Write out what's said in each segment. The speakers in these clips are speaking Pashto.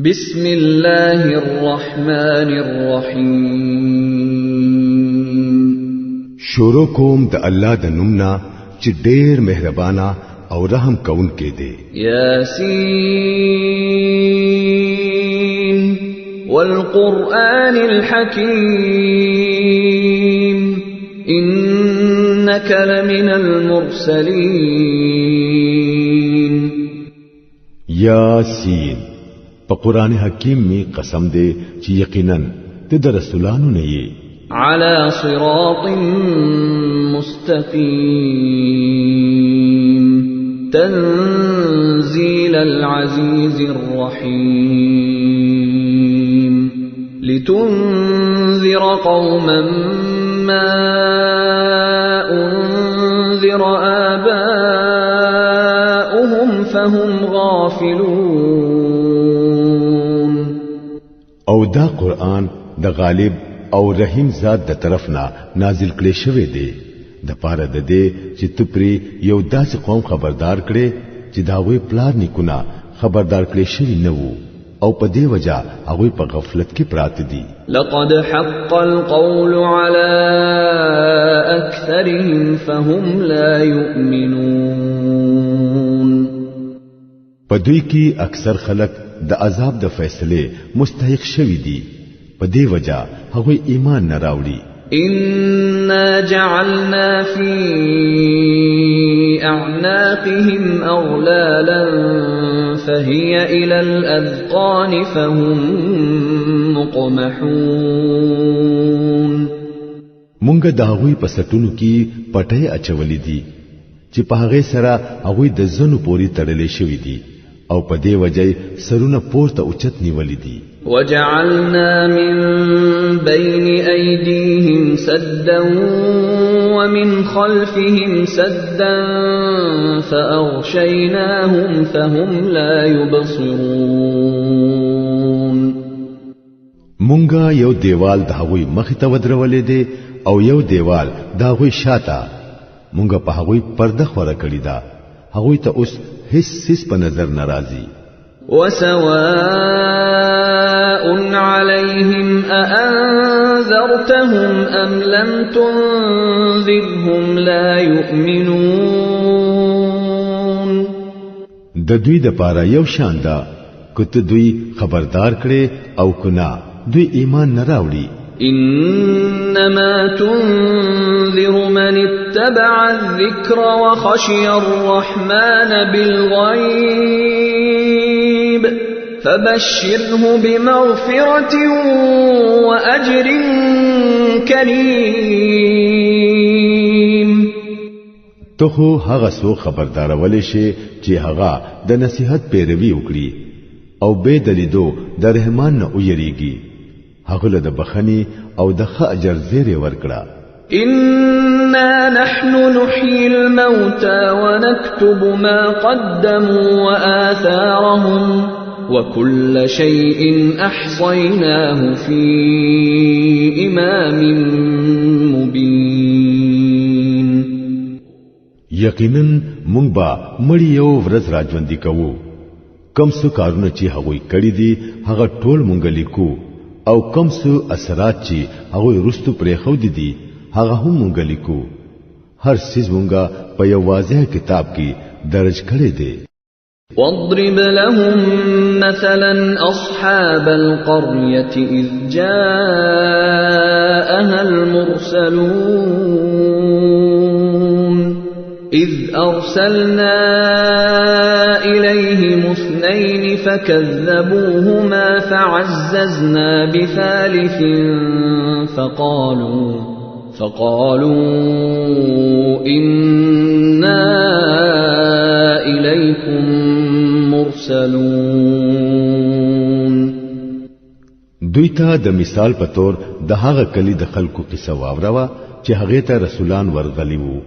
بسم الله الرحمن الرحیم. شروع کوم د الله د نوم نه چې ډیر مهربانا او رحم کوونکی دی. یاسین والقرآن الحکیم انک لمن المرسلین. یاسین په قرآن حکیم می قسم دی چې یقینا ته د رسولانو نه یې. على صراط مستقیم تنزيل العزيز الرحيم لتنذر قوما ما أنذر آباؤهم فهم غافلون. او دا قرآن د غالب او رحیم ذات د طرف نه نازل کړي شوی دی د پاره د دې چې ته پرې یو داسې قوم خبردار کړي چې د هغوی پلار نیکونه خبردار کړي شوي نه وو او په دې وجه هغوی په غفلت کې پراته دي. لقد حق القول على أكثرهم فهم لا يؤمنون. په دوی کې اکثر خلک د عذاب د فیصلې مستحق شوي دي، په دې وجه هغوی ایمان نه راوړي. إنا جعلنا في أعناقهم أغلالا فهي إلى الأذقان فهم مقمحون. مونږ د هغوی په سټونو کې پټۍ اچولې دي چې په هغې سره هغوی د زنو پورې تړلې شوي دي او په دې وجه سرونه پورته اوچت نیولې دي. وجعلنا من بين أيديهم سدا ومن خلفهم سدا فأغشيناهم فهم لا يبصرون. مونږه یو دیوال د هغوی مخې ته ودرولې دی او یو دیوال د هغوی شاته. مونږه په هغوی پرده خوره کړې ده، هغوی ته اوس هیڅ څیز په نظر نه راځي. وسواء عليهم أأنذرتهم أم لم تنذرهم لا يؤمنون. د دوی د پاره یو شان ده که ته دوی خبردار کړې او که نه، دوی ایمان نه راوړي. إنما تنذر من اتبع الذكر وخشي الرحمن بالغيب فبشره بمغفرة وأجر كريم. ته خو هغه څوک خبردارولی شي چې هغه د نصیحت پیروي وکړي او بې د لیدو د رحمان نه ویریږي، هغه له د بخښنې او د ښه اجر زیری ورکړه. إنا نحن نحيي الموتى ونكتب ما قدموا وآثارهم وكل شيء أحصيناه في إمام مبين. یقینا مونږ به مړي یو ورځ راژوندي کوو. کوم څه کارونه چې هغوی کړي دي هغه ټول مونږ لیکو او کوم څه اثرات چې هغوی وروستو پرېښودي دي هغه هم مونږ لیکو. هر څیز مونږ په یو واضح کتاب کې درج کړی دی. واضرب لهم مثلا أصحاب القرية إذ جاءها المرسلون إذ أرسلنا إليهم اثنين فكذبوهما فعززنا بثالث فقالوا إنا إليكم مرسلون. دوی ته د مثال په تور د هغه کلی د خلکو قصه واوروه چې هغې ته رسولان ورغلي وو.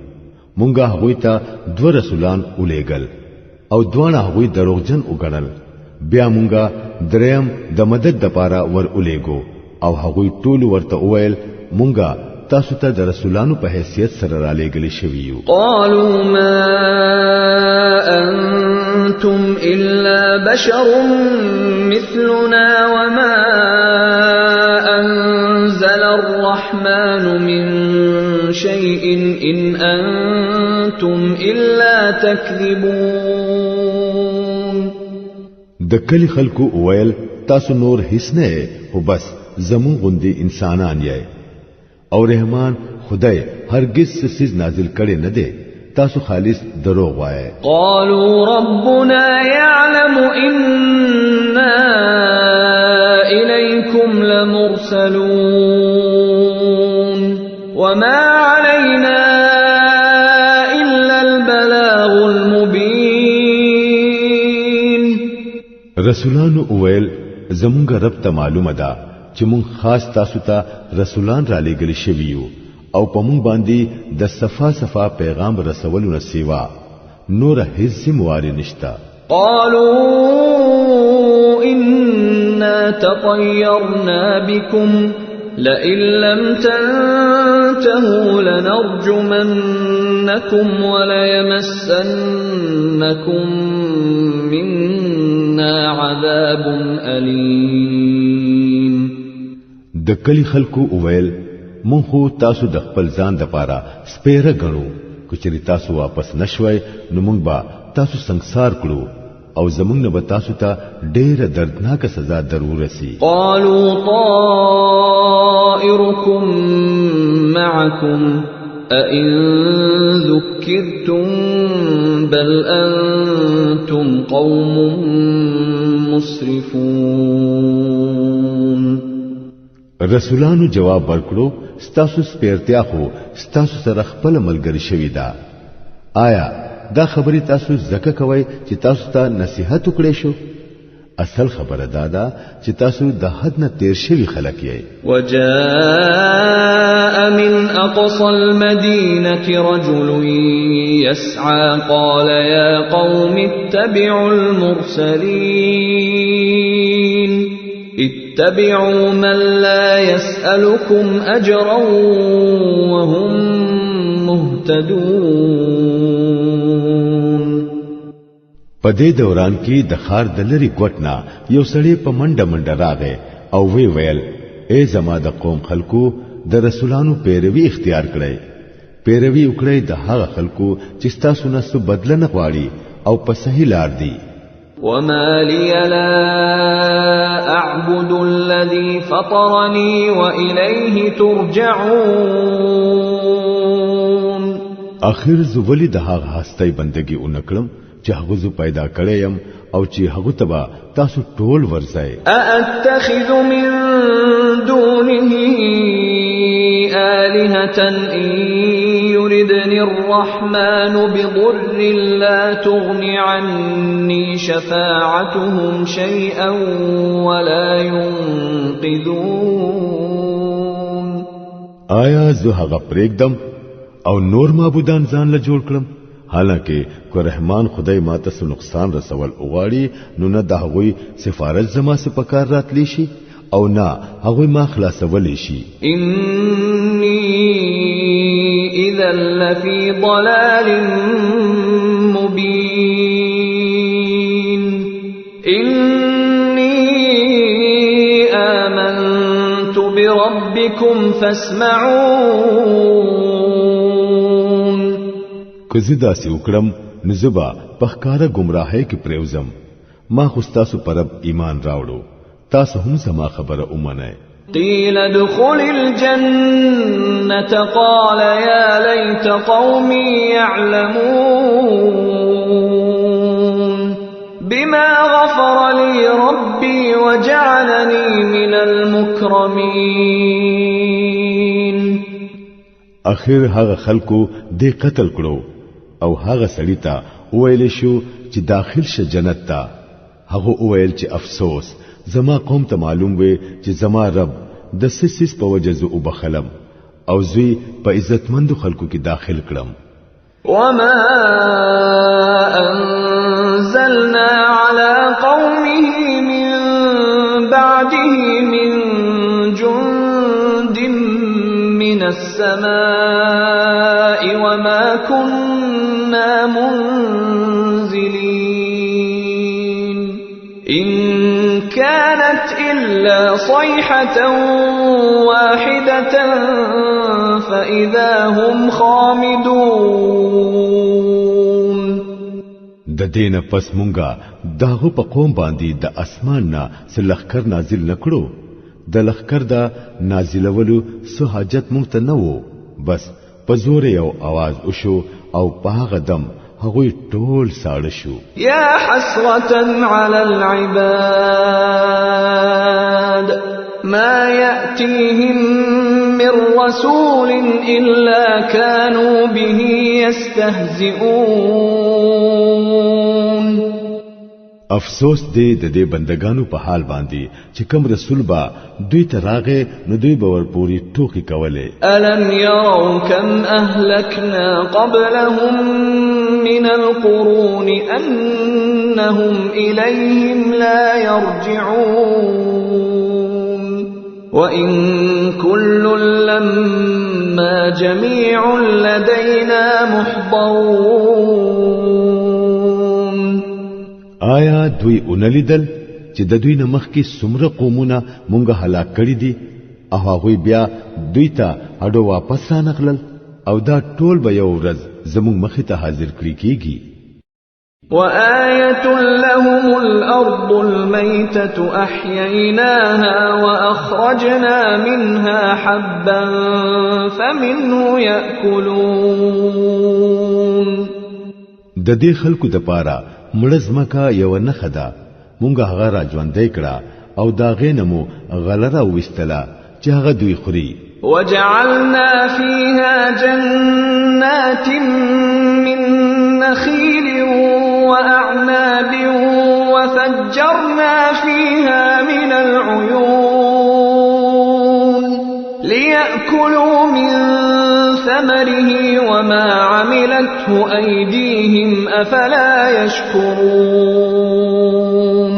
مونږه هغوی ته دوه رسولان ولیږل او دواړه هغوی دروغجن وګڼل. بیا مونږه دریم د مدد دپاره ور ولیږو او هغوی ټولو ورته وویل مونږه تاسو ته د رسولانو په حیثیت سره رالیږل شوي یو. قالوا ما أنتم أنتم إلا بشر مثلنا وما أنزل الرحمن من شيء إن أنتم إلا تكذبون. د کلی خلکو وویل تاسو نور هیڅ نه خو بس زمون غوندې انسانان یې، او رحمان خدای هرگز څه څیز نازل کړي نه دی، تاسو خالص دروغ وایئ. قالوا ربنا يعلم إنا إليكم لمرسلون وما علينا إلا البلاغ المبين. رسولانو وویل زمونږ رب ته معلومه ده چې مونږ خاص تاسو ته رسولان را لېږل شوي یو، او په مونږ باندې د صفا صفا پیغام رسولو نه سیوا نور هیڅ ذمہواری نشته. قالوا إنا تطيرنا بكم لئن لم تنتهوا لنرجمنكم وليمسنكم منا عذاب أليم. د کلی خلکو وویل مونږ خو تاسو د خپل ځان د پاره سپیره ګڼو، که چېرې تاسو واپس نشوئ نو مونږ به تاسو سنګسار کړو او زمونږ نه به تاسو ته ډېره دردناکه سزا در ورسي. قالوا طائركم معكم أئن ذكرتم بل أنتم قوم مسرفون. رسولانو جواب ورکړو ستاسو سپیرتیا خو ستاسو سره خپل ملګری شوې ده، آیا دا خبرې تاسو ځکه کوئ چې تاسو ته نصیحت وکړی شو؟ اصل خبره دا ده چې تاسو د حد نه تیر شوي خلک یئ. وجاء من أقصى المدينة رجل يسعى قال يا قوم اتبعوا المرسلين اتبعوا من لا يسألكم أجرا وهم مهتدون. په دې دوران کې د ښار د لرې کوټ نه یو سړی په منډه منډه راغی او وی ویل ای زما د قوم خلکو د رسولانو پیروي اختیار کړئ، پیروي وکړئ د هغه خلکو چې ستاسو نه څه بدله نه غواړي او په صحیح لار دي. وما لي لا أعبد الذي فطرني وإليه ترجعون. اخر زه ولې د هغه هستۍ بندګي ونه کړم چې هغه زه پیدا کړی یم او چې هغه ته به تاسو ټول ورځئ؟ أأتخذ من دونه آلهة إن يردني الرحمن بضر لا تغن عني شفاعتهم شيئا ولا ينقذون. آیا زه هغه پرېږدم او نور معبودان ځان له جوړ کړم؟ حالانکه که رحمان خدای ما ته څه نقصان رسول وغواړي نو نه د هغوی سفارش زما څه په کار راتلی شي او نه هغوی ما خلاصولی شي. إني إذا لفي ضلال مبين. إني آمنت بربكم فاسمعون. که زه داسې وکړم نو زه به په ښکاره ګمراهۍ کې پرېوځم. ما خو ستاسو په رب ایمان راوړو، تاسو هم زما خبره ومنئ. قيل ادخل الجنة قال يا ليت قومي يعلمون بما غفر لي ربي وجعلني من المكرمين. اخر هغه خلکو دې قتل کړو او هغه سړي ته وویل شو چې داخل شه جنت ته. هغه وویل چې افسوس، زما قوم ته معلوم وي چې زما رب د څه څیز په وجه زه وبخلم او زوی په عزتمندو خلکو کې داخل کړم. وما أنزلنا على قومه من بعده من جند من السماء وما كنا منزلين. كانت إلا صيحة واحدة فإذا هم خامدون. د دینه پس مونږه داغه په قوم باندې د اسمان نه څه لخر نازل نکړو. د لخر د نازلولو څه حاجت مونږ ته نه وو، بس په زور یو आवाज وشو او په هغه دم هغوی ټول ساړه شو. یا حسرة علی العباد ما یأتیهم من رسول الا كانوا به یستهزئون. افسوس دی د دې بندگانو په حال باندې چې کوم رسول با دوی ته راغې نو دوی به ورپورې ټوکې کولې. الم يروا كم اهلكنا قبلهم من القرون انهم اليهم لا يرجعون وان كل لما جميع لدينا محضرون. آیا دوی اونلیدل چې د دوی نه مخکې څومره قومونه مونږه هلاک کړي دي او هغوی بیا دوی ته هډو واپس رانغلل، او دا ټول به یو ورځ زموږ مخې ته حاضر کړي کیږي. وآية لهم الأرض الميتة أحييناها وأخرجنا منها حبا فمنه يأكلون. د دې خلکو دپاره مړه ځمکه یوه نښه ده، مونږ هغه را ژوندۍ کړه او د هغې نه مو غله راوویستله چې هغه دوی خوري. وجعلنا فيها جنات من نخيل وأعناب وفجرنا فيها من العيون ليأكلوا من ثمره وما عملته أيديهم أفلا يشكرون.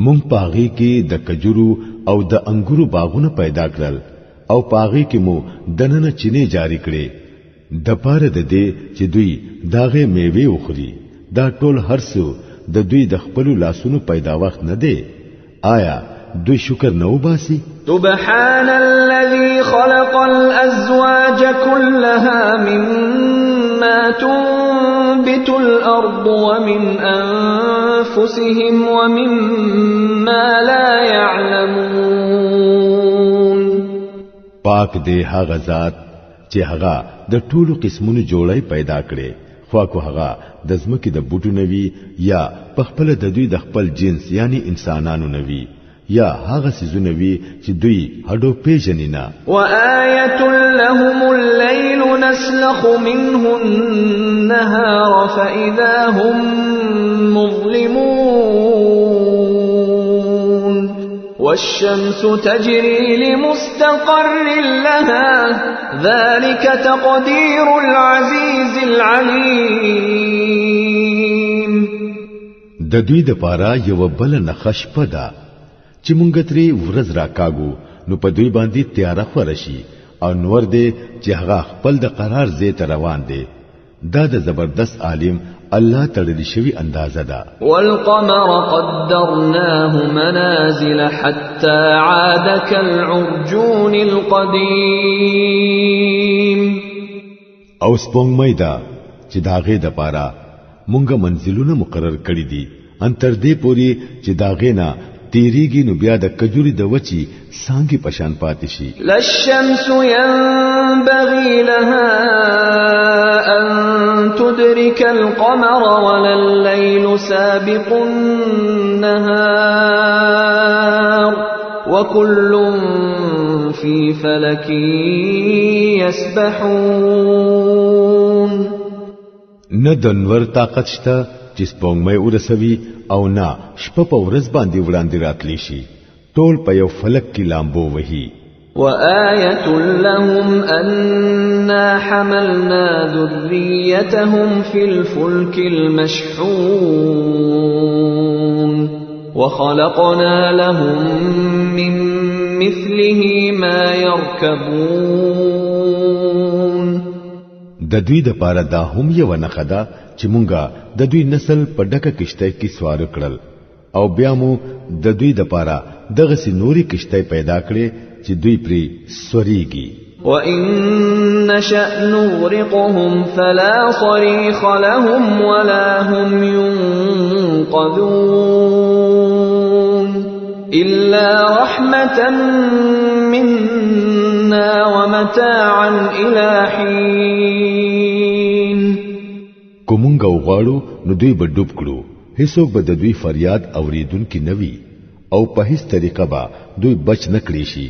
مونږ په هغې کې د کجورو او د انګورو باغونه پیدا کړل او په هغې کې مو دننه چینې جاری کړې د پاره د دې چې دوی د هغې میوې وخوري. دا ټول هر څه د دوی د خپلو لاسونو پیداوخت نه دی. آیا دوی شکر نه وباسي؟ سبحان الذي خلق الأزواج كلها مما تنبت الأرض ومن أنفسهم ومما لا يعلمون. پاک دی هغه ذات چې هغه د ټولو قسمونو جوړی پیدا کړي، خوا کو هغه د ځمکې د بوټو نه وي یا په خپله د دوی د خپل جنس یعنی انسانانو نه وي یا هغه څیزونه وي چې دوی هډو پیژني نه. وآية لهم الليل نسلخ منه النهار فإذا هم مظلمون والشمس تجري لمستقر لها ذلك تقدير العزيز العليم. د دوی دپاره یوه بله نښه شپه ده چې مونږ ترې ورځ راکاږو نو په دوی باندې تیاره خوره شي، او نور دی چې هغه خپل د قرار ځای ته روان دی. دا د زبردست عالم الله تړلی شوی اندازه ده. والقمر قدرناه منازل حتى عاد كالعرجون القديم. او سپوږمۍ ده چې د هغې دپاره مونږ منزلونه مقرر کړي دي، ان تر دې پورې چې د هغې نه تیریږي نو بیا د کجوري د وچی څانګې په شان پاتې شي. لا الشمس ينبغي لها أن تدرك القمر ولا الليل سابق النهار وكل في فلك يسبحون. نه د نور طاقت شته چې سپوږمۍ ورسوي او نه شپه په ورځ باندې وړاندې راتلی شي، ټول په یو فلک کې لامبو وهي. وآية لهم أنا حملنا ذريتهم في الفلك المشحون وخلقنا لهم من مثله ما يركبون. د دوی دپاره دا هم یوه نښه ده چې مونږه د دوی نسل په ډکه کشتۍ کې سواره کړل او بیا مو د دوی د پاره دغه سي نوري کشته پیدا کړې چې دوی پرې سوريږي. وَإِن نَّشَأْ نُغْرِقْهُمْ فَلَا صَرِيخَ لَهُمْ وَلَا هُمْ يُنقَذُونَ إِلَّا رَحْمَةً مِنَّا وَمَتَاعًا إِلَى حِينٍ. کومونګ وغواړو نو دوی به ډوب کړو، هیڅوک به د دوی فریاد اوریدونکي نه وي او په هیڅ طریقه به دوی بچ نه کړي شي.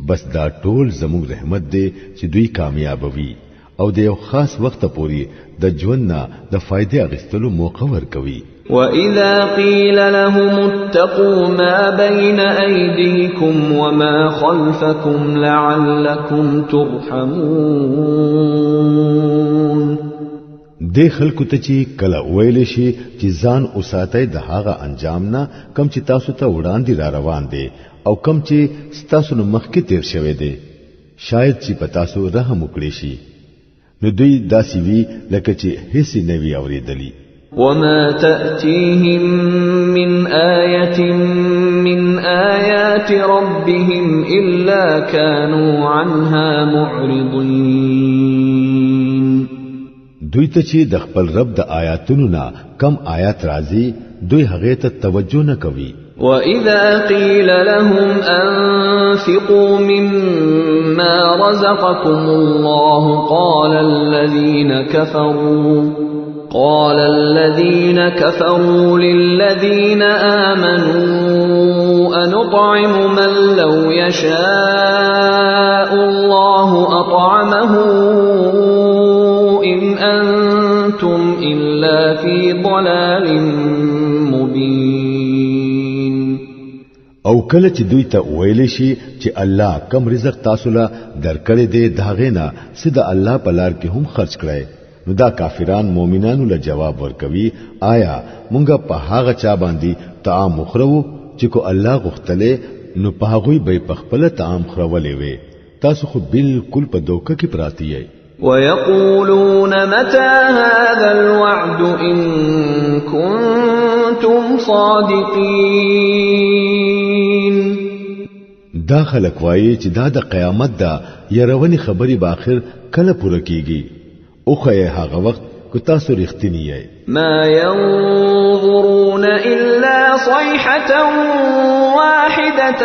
بس دا ټول زموږ رحمت دی چې دوی کامیابوي او د یو خاص وخت پورې د ژوند نه د فائدې اخیستلو موقع ورکوي. وَإِذَا قِيلَ لَهُمُ اتَّقُوا مَا بَيْنَ أَيْدِيكُمْ وَمَا خَلْفَكُمْ لَعَلَّكُمْ تُرْحَمُونَ. دې خلکو ته چې کله ویل شي چې ځان اوساتئ د هغه انجام نه کم چې تاسو ته وړاندې را روان دی او کم چې ستاسو نه مخکې تیر شوی دی، شاید چې په تاسو رحم وکړي شي. نو دوی داسې وي لکه چې هیڅ نه وي اورېدلي. وما تأتيهم من آية من آيات ربهم إلا كانوا عنها معرضين. دوی ته چې د خپل رب د آیاتونو نه کم آیات راځي دوی هغې ته توجه نه کوي. وَإِذَا قِيلَ لَهُمْ أَنفِقُوا مِمَّا رَزَقَكُمُ اللَّهُ قَالَ الَّذِينَ كَفَرُوا لِلَّذِينَ آمَنُوا أَنُطْعِمُ مَن لَّوْ يَشَاءُ اللَّهُ أَطْعَمَهُ إِنْ أَنتُمْ إِلَّا فِي ضَلَالٍ مُبِينٍ. او کله چې دوی ته ویل شي چې الله کم رزق تاسو له درکړی دی د هغې نه څه د الله په لار کې هم خرج کړئ، نو دا کافران مؤمنانو له جواب ورکوي، آیا مونږه په هغه چا باندې طعام وخورو چې کو الله غوښتلی نو په هغوی به یې په خپله طعام خورولې وي؟ تاسو خو بالکل په دوکه کې پراته یئ. وَيَقُولُونَ مَتَىٰ هَٰذَا الْوَعْدُ إِن كُنتُمْ صَادِقِينَ. دا خلک وایي چې دا د قیامت دا یرونې خبرې به آخر کله پوره کیږي؟ اوخه هغه وخت که تاسو رښتیني یئ. ما ينظرون إلا صيحة واحدة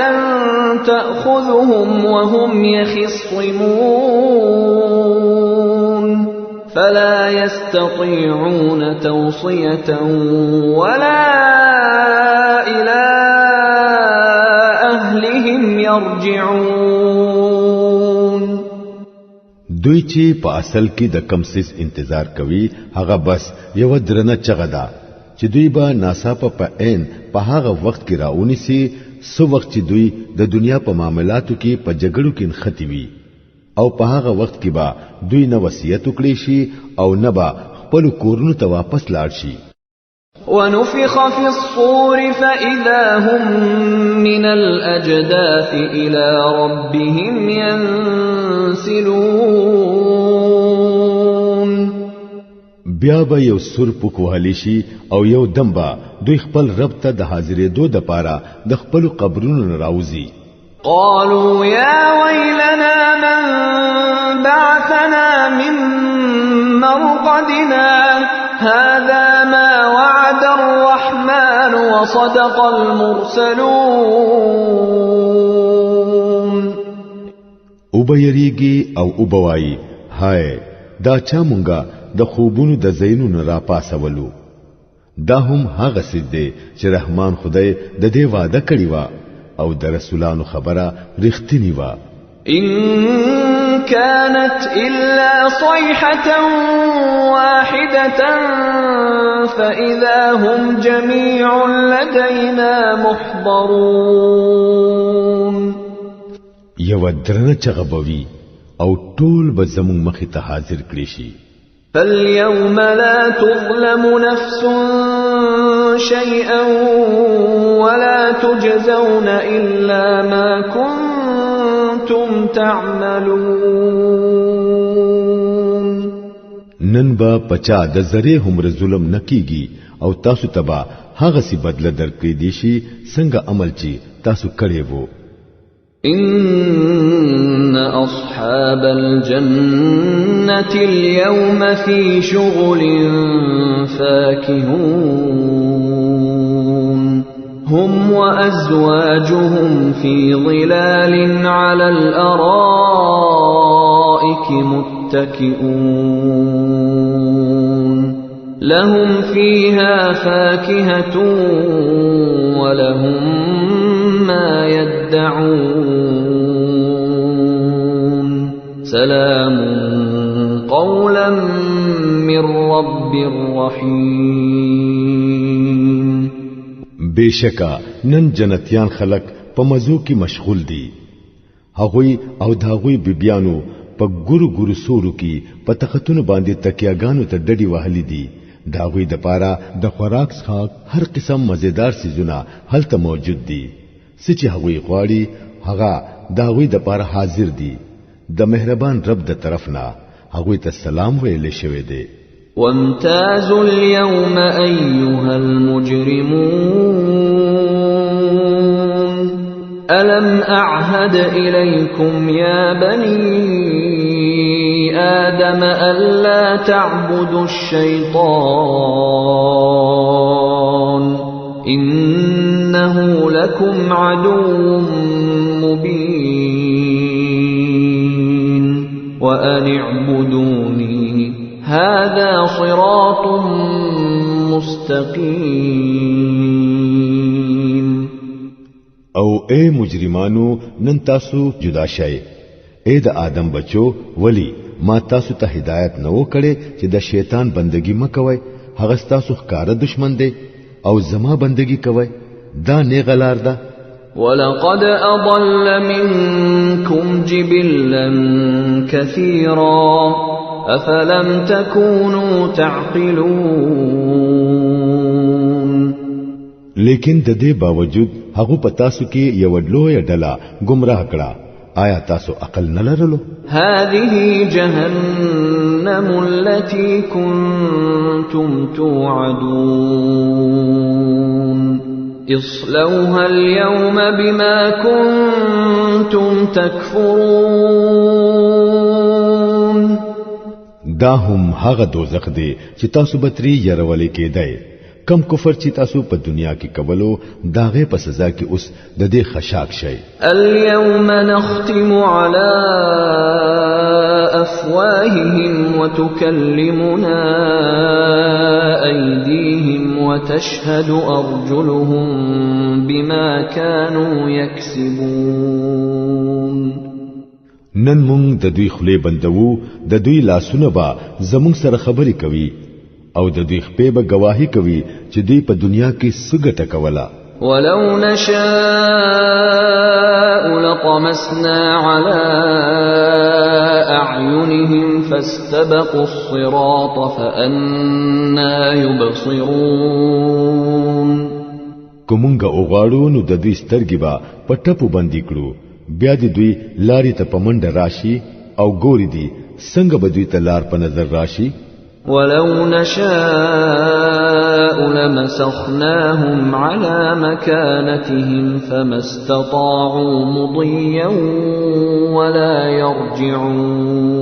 تأخذهم وهم يخصمون فلا يستطيعون توصية ولا إلى أهلهم يرجعون. دوی چې په اصل کې د کم څیز انتظار کوي هغه بس یو درنه چغه ده چې دوی به ناڅاپه په عین په هغه وخت کې راونیسي څه وخت چې دوی د دنیا په معاملاتو کې په جګړو کې نښتي وي، او په هغه وخت کې به دوی نه وصیت وکړي شي او نه به خپلو کورونو ته واپس لاړ شي. ونفخ في الصور فإذا هم من الأجداث إلى ربهم ينسلون. بیا به یو سر پک وهلی شي او یو دم به دوی خپل رب ته د حاضرېدو دپاره د خپلو قبرونو نه راوځي. قالوا يا ويلنا من بعثنا من مرقدنا هذا ما وعد الرحمن وصدق المرسلون. او به یریږي او او به وایي هاي دا چا مونږه د خوبونو د ځایونو نه راپاڅولو؟ دا هم هغه څه دی چې رحمان خدای د دې وعده کړې وه او د رسولانو خبره رښتینې وه. إن كانت إلا صيحة واحدة فإذا هم جميع لدينا محضرون. یوه درنه چغه به وي او ټول به زموږ مخې ته حاضر کړی شي. فاليوم لا تظلم نفس شيئا ولا تجزون إلا ما كنتم تعملون. نن به پچا د ذرې هم ظلم نکیږي او تاسو ته به هغه سی بدله درکړي دي شي څنګه عمل چې تاسو کړی وو. ان اصحاب الجنه اليوم في شغل فاكهون هم وازواجهم في ظلال على الارائك متكئون لهم فيها فاكهة ولهم ما يدعون سلام قولا من رب رحيم. بشکا نن جنتیان خلق په مزو کې مشغول دي. هغوی او د هغوی بیبیانو په ګورو ګورو سورو کې په تختونو باندې تکیاګانو ته ډډې وهلې دي. د هغوی دپاره د خوراک څښاک هر قسم مزیدار څیزونه هلته موجود دي. څه چې هغوی غواړي هغه د هغوی دپاره حاضر دي. د مهربان رب د طرف نه هغوی ته سلام ویلی شوی دی. وامتازوا اليوم أيها المجرمون ألم أعهد إليكم يا بني آدم ألا تعبدوا الشيطان إنه لكم عدو مبين وأن اعبدوني هذا صراط مستقيم. او اے مجرمانو نن تاسو جدا شئ. اے د آدم بچو، ولی ما تاسو ته هدایت نه وکړي چې د شیطان بندگی مکوئ؟ هغه تاسو ښکاره دشمن دی او زما بندگی کوئ، دا نیغه لار ده. ولقد أضل منكم جبلا كثيرا أفلم تكونوا تعقلون. لیکن د دې باوجود هغه په تاسو کې یو لویه ډله گمراه کړه. آیا تاسو عقل نه لرلو؟ هذه جهنم التي كنتم توعدون اصلوها اليوم بما كنتم تكفرون. دا هم هغه دوزخ دی چې تاسو به ترې یرولې کېدی. کم کفر چې تاسو په دنیا کې کولو داغه په سزا کې اوس د دې خشاک شئ. اليوم نختم على أفواههم وتكلمنا أيديهم وتشهد أرجلهم بما كانوا يكسبون. نن مونږ د دوی خولې بندوو، د دوی لاسونه به زمونږ سره خبرې کوي او د دوی خپې به گواهی کوي چې دوی په دنیا کې څه ګټه کوله. ولو نشاء لطمسنا على أعينهم فاستبقوا الصراط فأنى يبصرون. که مونږ وغواړو نو د دوی سترګې به په ټپو بندي کړو، بیا دې دوی لارې ته په منډه راشي او ګوري دي څنګه به دوی ته لار په نظر راشي. ولو نشاء لمسخناهم على مكانتهم فما استطاعوا مضيا ولا يرجعون.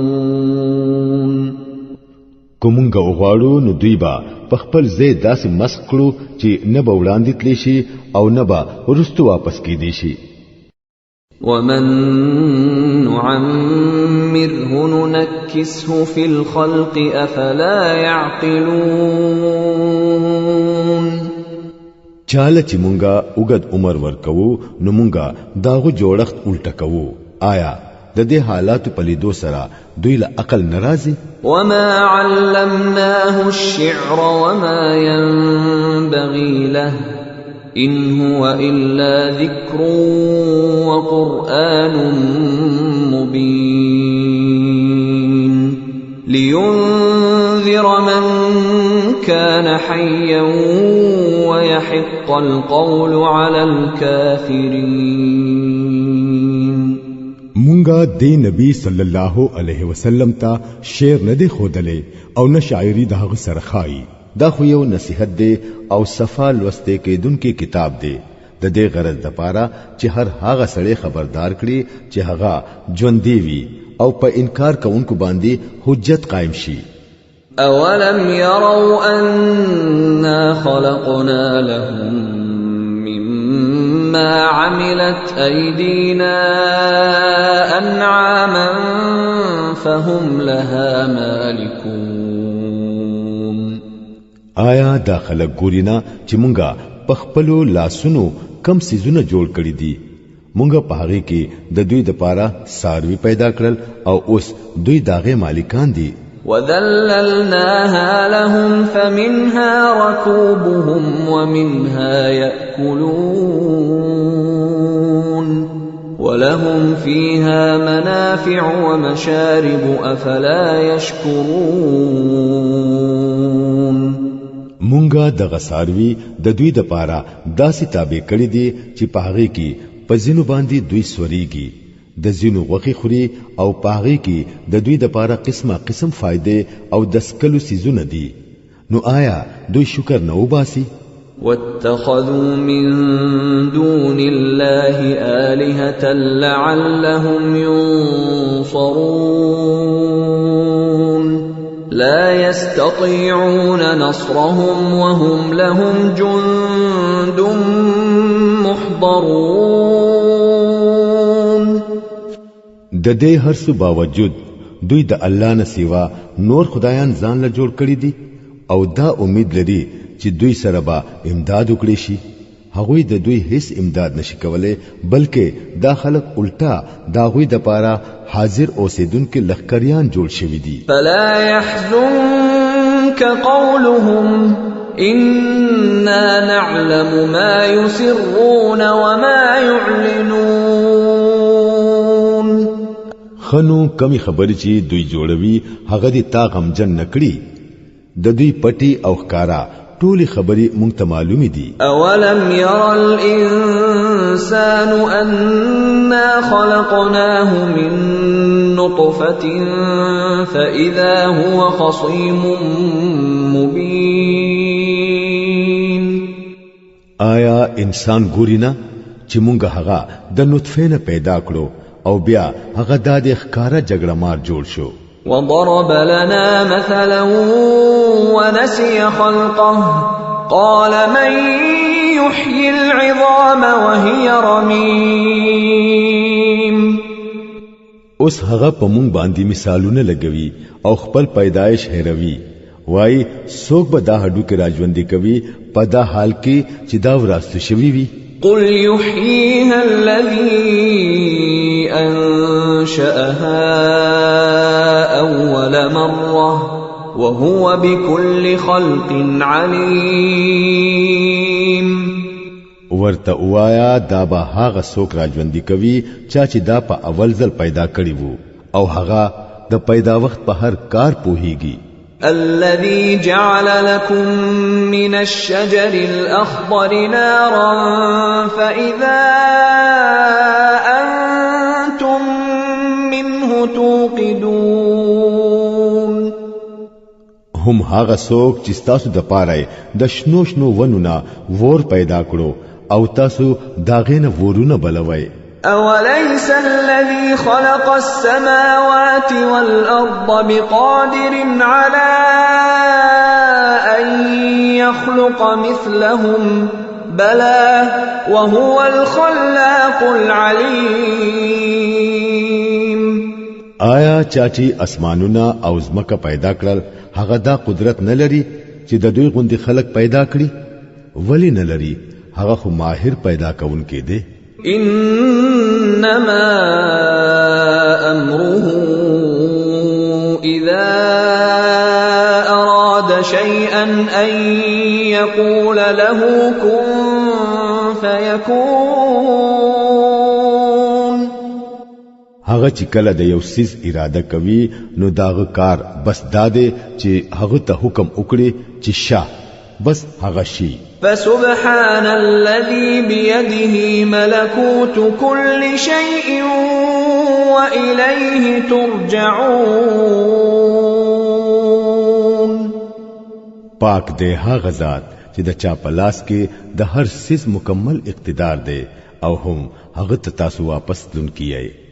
که مونږ وغواړو نو دوی به په خپل ځای داسې مسخ کړو چې نه به وړاندې تللی شي او نه به وروستو واپس کیدی شي. ومن نعمره ننكسه في الخلق أفلا يعقلون. چاله چې مونږه اوږد عمر ورکوو نو مونږه داغو جوړښت الټه کوو. آیا د دې حالاتو په لیدو سره دوی له عقل نه راځي؟ وما علمناه الشعر وما ينبغي له إن هو إلا ذكر وقرآن مبين لينذر من كان حيا ويحق القول على الكافرين. مونږ مونږه دی نبی صلی الله علیه وسلم ته شعر نه دی خودلې او نه شاعری د هغه سره خای. دا خو یو نصیحت دی او صفا لوستې کېدونکی کتاب دی، د دې غرض د پاره چې هر هغه سړی خبردار کړي چې هغه ژوندی وي او په انکار کوونکو باندې حجت قائم شي. اولم يروا انا خلقنا لهم مما عملت ايدينا انعاما فهم لها مالكون. آیا دا خلک ګوري نه چې مونږه په خپلو لاسونو کم سیزونه جوړ کړي دي؟ مونږه په هغې کې د دوی د پاره څاروي پیدا کړل او اوس دوی داغه مالکان دي. وذللناها لهم فمنها ركوبهم ومنها يأكلون ولهم فيها منافع ومشارب أفلا يشكرون. مونږه دغه څاروي د دوی د پاره داسې تابع کړي دي چې په هغې کې په ځینو باندې دوی سوريږي، د ځینو غوښې خوري او په هغې کې د دوی د پاره قسمه قسم فایدې او د څکلو څیزونه دي. نو آیا دوی شکر نه وباسي؟ واتخذوا من دون الله آلهة لعلهم ينصرون. لا يستطيعون نصرهم وهم لهم جند محضرون. د دې هر څه باوجود دوی د الله نه سیوا نور خدایان ځان له جوړ کړي دي او دا امید لري چې دوی سره به امداد وکړي شي. هغوی د دوی هیڅ امداد نشي کولی، بلکې دا خلک الټا د هغوی دپاره حاضر اوسېدونکي لښکریان جوړ شوي دي. فلا يحزنك قولهم إنا نعلم ما يسرون وما يعلنون. خنو کمی خبرې چې دوی جوړوي هغه دې تا غمجن نه کړي. د دوی پټي او ښکارا ټولې خبرې مونږ ته معلومې دي. اولم ير الانسان انا خلقناه من نطفة فإذا هو خصيم مبين. آیا انسان ګوري نه چې مونږ هغه د نطفې نه پیدا کړو او بیا هغه د ښکارا جګړه مار جوړ شو؟ وضرب لنا مثلا ونسي خلقه قال من يحيي العظام وهي رميم. اوس هغه په مونږ باندې مثالونه لګوي او خپل پیدایش هېروي، وای څوک به دا هډوکي راژوندي کوي په دا حال کې چې دا وراستو شوي وي؟ قل يحييها الذي أنشأها أول مرة وهو بكل خلق عليم. ورته وایا دا به هغه څوک راژوندي کوي چا چې دا په اول ځل پیدا کړی وو او هغه د پیدا وخت په هر کار پوهیږي. الذي جعل لكم من الشجر الأخضر نارا فإذا أنتم منه توقدون. هم هغه څوک چې ستاسو د پاره د شنو شنو ونو نه ور پیدا کړو او تاسو داغې نه ورونه بلوئ. أوليس الذي خلق السماوات والأرض بقادر على أن يخلق مثلهم بلى وهو الخلاق العليم. آیا چا چې اسمانونه او ځمکه پیدا کړل هغه دا قدرت نه لري چې د دوی غوندې خلک پیدا کړي؟ ولې نه لري؟ هغه خو ماهر پیدا کوونکی دی. إنما أمره إذا أراد شيئا أن يقول له كن فيكون. هغه چې کله د یو څیز اراده کوي نو داغه کار بس دا دی چې هغه ته حکم وکړي چې شه، بس هغه شي. فسبحان الذي بيده ملكوت كل شيء وإليه ترجعون. پاک دی هغه ذات چې د چا په لاس کې د هر څیز مکمل اقتدار دی او هم هغه ته تاسو واپس تلونکي یئ.